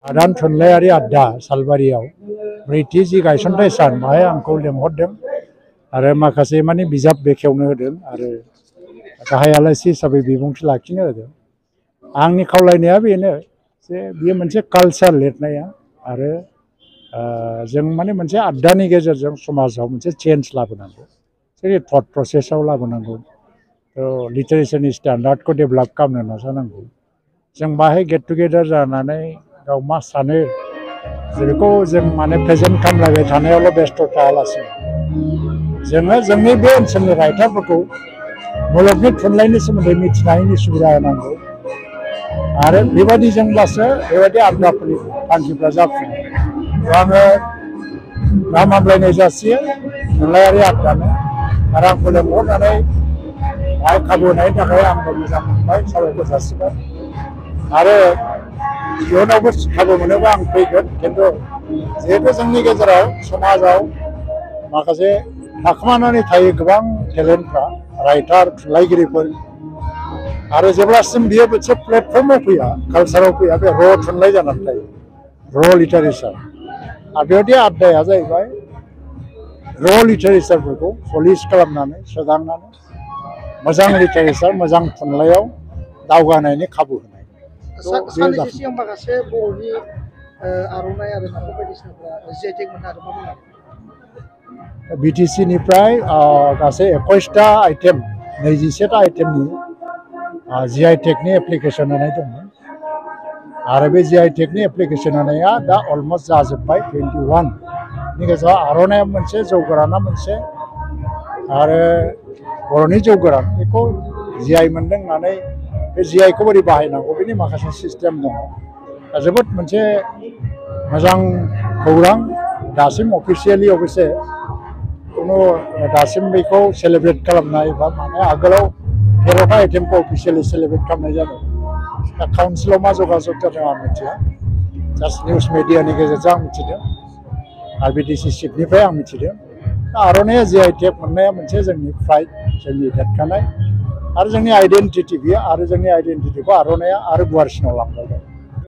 हादान थुनलाइयारि आड्डा सालबारियाव ब्रैथि जि गायसनथाइ सान बाहाय आंखौ लेंहरदों आरो माखासे माने बिजाब बेखेवनो होदों आरो गाहाय आलासि हिसाबै बिबुंथि लाखिनो होदों। आंनि खावलायनाया बेनो जे बियो मोनसे कालचार लिरनाया आरो जों माने मोनसे आड्डानि गेजेरजों समाजाव मोनसे चेन्ज लाबोनांगौ, जेरै थट प्रसेसआव लाबोनांगौ, लिटारेचारनि स्टेन्डार्डखौ डेभेलप खालामनो नाजानांगौ। जों बाहाय गेट टुगेदार जानानै गाव मा सानो बेखौ जों माने प्रेजेन्ट खालामलायबाय थानायावल' बेस्थ' थायालासिनो जोङो जोंनि बे ओनसोलनि रायथाइफोरखौ मुलुगनि थुनलाइनि सोमोन्दै मिथिनायनि सुबिदा होनांगौ आरो बेबायदिजोंब्लासो बेबायदि आड्डाफोरनि थांखिफ्रा जाफुङो। आङो गाहाम हामलायनाय जासियो थुनलाइयारि आड्डानो आरो आंखौ लेंहरनानै खाबु होनायनि थाखाय आंबो मोजां मोनबाय, साबायखर जासिबाय आरो इयुनावबो खाबु मोनोबा आं फैगोन। खिन्थु जिहेतु जोंनि गेजेराव समाजाव माखासे थाखोमानानै थायो गोबां टेलेन्टफ्रा, राइटार थुनलाइगिरिफोर, आरो जेब्लासिम बियो मोनसे प्लेटफर्माव फैया, कालचाराव फैया, बे र' थुनलाइ जानानै थायो, र' लिटारेचार। आरो बेबायदि आड्डाया जाहैबाय र' लिटारेचारफोरखौ पलिश खालामनानै सोदांनानै मोजां लिटारेचार मोजां थुनलाइयाव दावगानायनि खाबु होनाय। साननैसो सिगां माखासे बर'नि आर'नाइ आरो माबा बायदिसिनाफ्रा जि आइ टेग मोननो हादों, मा बुंनो? बिटिसिनिफ्राय गासै 21टा आइटेम 27टा आइटेमनि जि आइ टेगनि एप्लिकेसन होनाय दंमोन आरो बे जि आइ टेगनि एप्लिकेसन होनाया दा अलमस्ट जाजोब्बाय। 21 नि गेजेराव आर'नाइया मोनसे, जौ गोराना मोनसे आरो बर'नि जौ गोरान बेखौ जि आइ मोनदों होननानै बे जि आइखौ बोरै बाहायनांगौ बेनि माखासे सिस्टेम दङ। दा जोबोद मोनसे मोजां खौरां। दासिम अफिसियेलि अबयसे कुनु दासिम बेखौ सेलेब्रेट खालामनाय बा माने आगोलाव 13टा आइटेमखौ अफिसियेलि सेलेब्रेट खालामनाय जादों। दा काउन्सिलाव मा जगाजग जादों आं मिथिया, जास्ट निउस मिडियानि गेजेरजों आं मिथिदों आरो बिटिसि चिफनिफ्राय आं मिथिदों। दा आर'नाइया जि आइ टेग मोननाया मोनसे जोंनि प्राइड, जोंनि देरगानाय आरो जोंनि आइडेन्टिटि बियो, आरो जोंनि आइडेन्टिटिखौ आर'नाइया आरो गुवारसिनाव लांबाय दं।